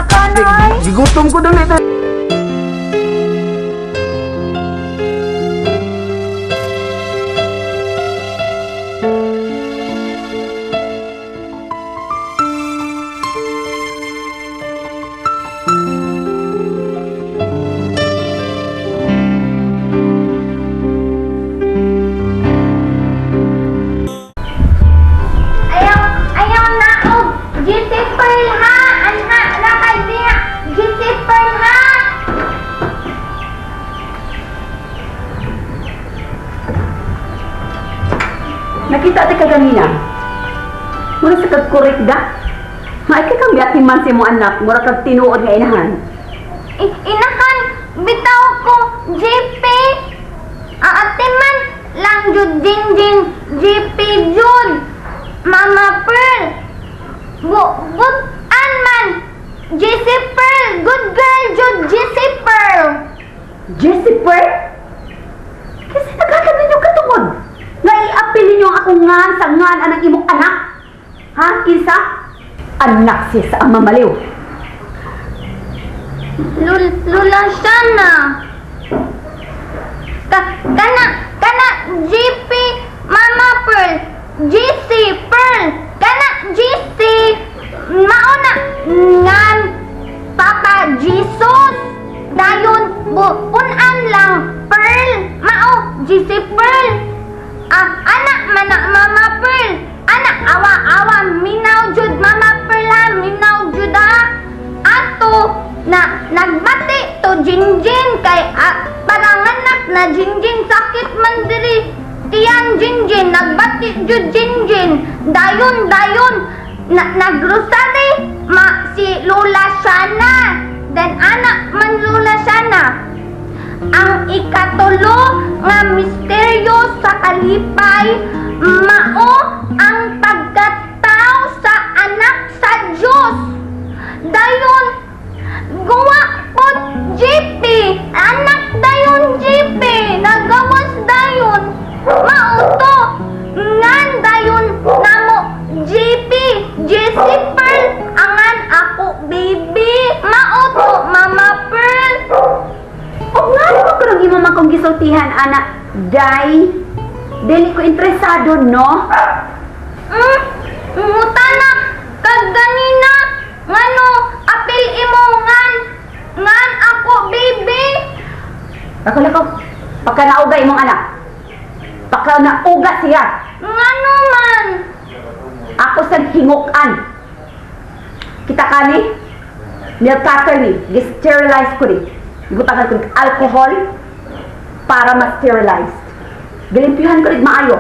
Lakanay. Gigutom ko dali ito. Ayaw, ayaw na og GC Pearl ha. Anha, lakad niya. GC Pearl ha. Nakita ti kaganina. Mura sa kag korek da. Maay ka kang biyating man si mo anak, mura kag tinuod nga inahan. Inahan, bitaw ko GP. Aate man lang jud jinjin GP jud. Mama Pearl. Butan man. GC Pearl, good girl jud GC Pearl. Jessie Pearl? Kasi nagkakad ninyo katungod. Nga iapil ninyo ang akong ngan sa ngan anang imong anak. Ha? Kinsa? Anak siya sa ama maliw. Lula siya na. Kana, kana, GP, Mama Pearl, GC Pearl, kana, GC, mauna, ngan, Papa Jesus, dayon, punan lang, Pearl, mao, GC Pearl. Ah, anak, mana, Mama Pearl, anak, awa, awa, minaw jud, Mama Pearl ha, minaw jud ha. Ato, na nagbati to Jinjin kay parang anak na Jinjin sakit man diri tiyan Jinjin nagbati jud Jinjin dayon dayon na, nagrosary ma si Lola Shana then anak man Lola Shana. Ang ikatulo nga misteryo sa kalipay mao ang pagkatao sa anak sa Dios. Dayon guwa pod GP, anak dayon GP, nagawas dayon. Mao to ngan dayon namo GP, JC Pearl, angan ako baby. Mao to Mama Pearl. O nga naman ko nang imong akong gisultihan, anak. Day, dili ko interesado, no? Ngutana kag ganina ngano apil imo ngan ngan ako baby. Ako lako, pagka nauga imong anak. Pagka nauga siya. Ngano man? Ako sa hingukan. Kita kani, nail cutter ni, gi-sterilize ko ni. Gutakan ko alcohol para ma-sterilize. Gilimpyuhan ko rin maayo.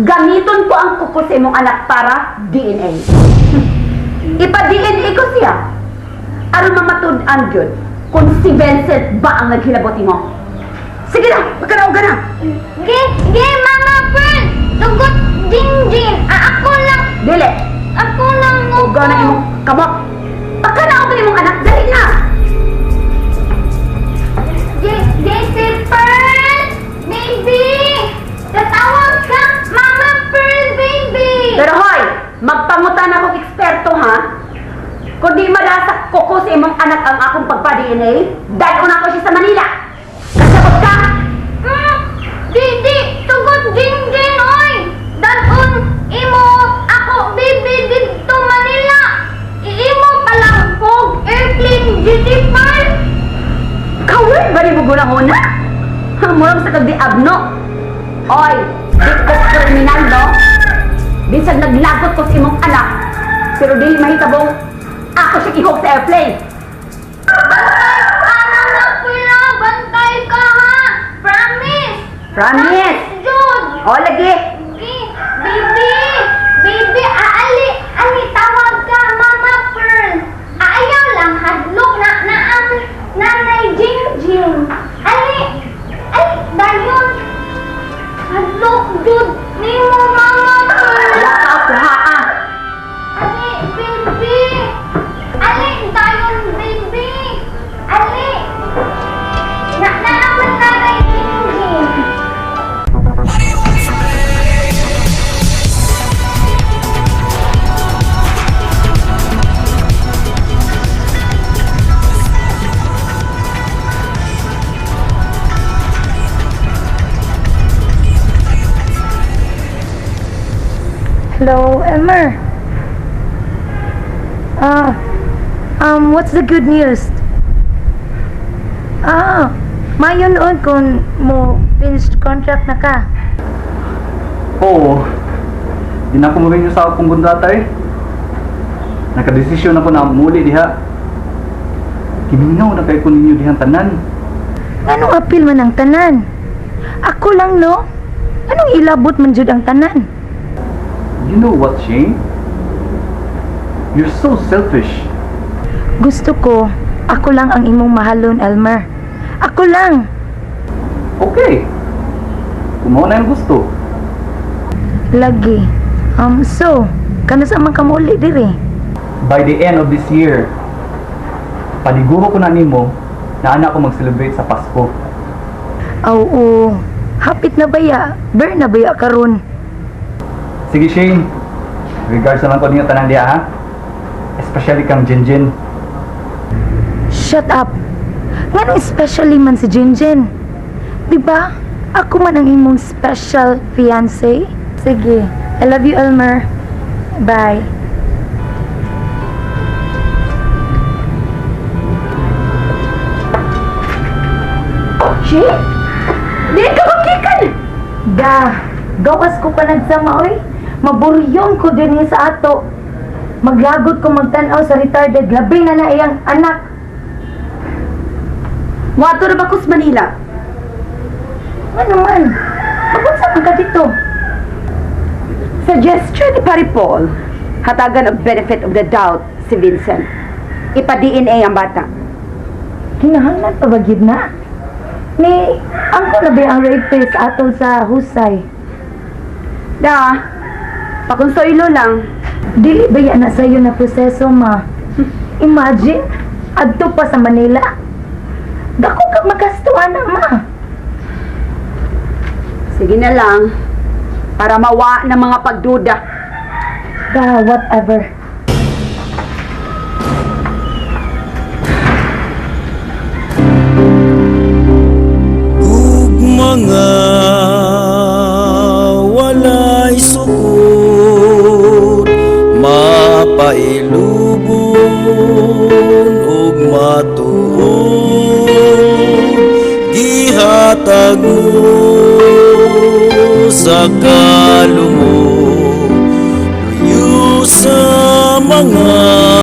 Gamiton ko ang kuko sa imong anak para DNA. Ipa-DNA ko siya. Aron mamatud-an gyud kung si Vincent ba ang naghilabot nimo. Sige na, pagkanaoga na. Ge, ge Mama Pearl, dugot Jinjin. Ah, ako lang, Dili. ako lang Uga na imong kamot. Pagkanaoga imong anak, dali na. JC Pearl, baby. Tatawag ka, Mama Pearl, baby. Pero hoy, magpangutan akong eksperto ha. Kung di malasak kuko sa imong anak ang akong pagpa-DNA, dahil una ko siya sa Manila. Kasabot ka? Di, di, tugot Jinjin, oy. Dadun, imo, ako, baby, dito Manila. Iimo palang hog airplane, JC Pearl. Kawin ba ni mo gunahon na? Murag sa kag di abno. Oy, di ko kriminal, no? Binsag naglagot ko sa imong anak, pero dili mahitabong ako siya ihog sa airplane. Bantay ka na na, Kuya. Bantay ka, ha? Promise. Promise. Jud. O, lagi. Baby, baby, aali, ani tawag ka, Mama Pearl. Ayaw lang, hadlok na naam, nanay Jinjin. Ali, ay, dayon. Hadlok, jud, nimo Mama Pearl. Wala ka ako, ha, ah. Ali, baby. Ali, dayon, baby. Ali. Na naaman nanay Jinjin. Hello, Elmer. Ah, what's the good news? Ah, maayo nuon kung mo finish contract na ka. Oo. Di na ako mo sa akong kontrata eh. Nakadesisyon ako na muli diha. Giminaw na kaayo ko ninyo dihang tanan. Nganong apil man ang tanan? Ako lang, no? Nganong ilabot man jud ang tanan? You know what, Shane? You're so selfish. Gusto ko, ako lang ang imong mahalon, Elmer. Ako lang. Okay. Kung mao na imong gusto. Lagi. So, kanus-a man ka muli diri? By the end of this year, paniguro ko na nimo na naa ko mag-celebrate sa Pasko. Oo. Hapit na baya? Ber na baya karon? Sige, Shane. Regards naman ko ninyo tanan diha, ha? Especially kang Jinjin. Shut up. Ngano especially man si Jinjin? Di ba? Ako man ang imong special fiancé. Sige. I love you, Elmer. Bye. Shane? Di ka magikan! Da, gawas ko pa nagsama, oy. Maburyong ko din sa ato. Maglagot ko magtan-aw sa retarded. Labi na na iyang anak. Moadto na ba ko sa Manila? Ano man? Magunsa man ka dito? Suggestion ni Pare Paul, hatagan og benefit of the doubt si Vincent. Ipa-DNA ang bata. Kinahanglan pa ba gyud na? Ni, angko na ba ang rapist atol sa husay? Da, pakonsuelo lang. Dili ba yan na sayo na proseso, ma? Imagine, adto pa sa Manila. Dako ka magasto, ana, ma. Sige na lang, para mawa ng mga pagduda. Da, whatever. Ug mga walay sukod, mapailubon ug matuod, gihatag mo sa kalumok, luyo sa mga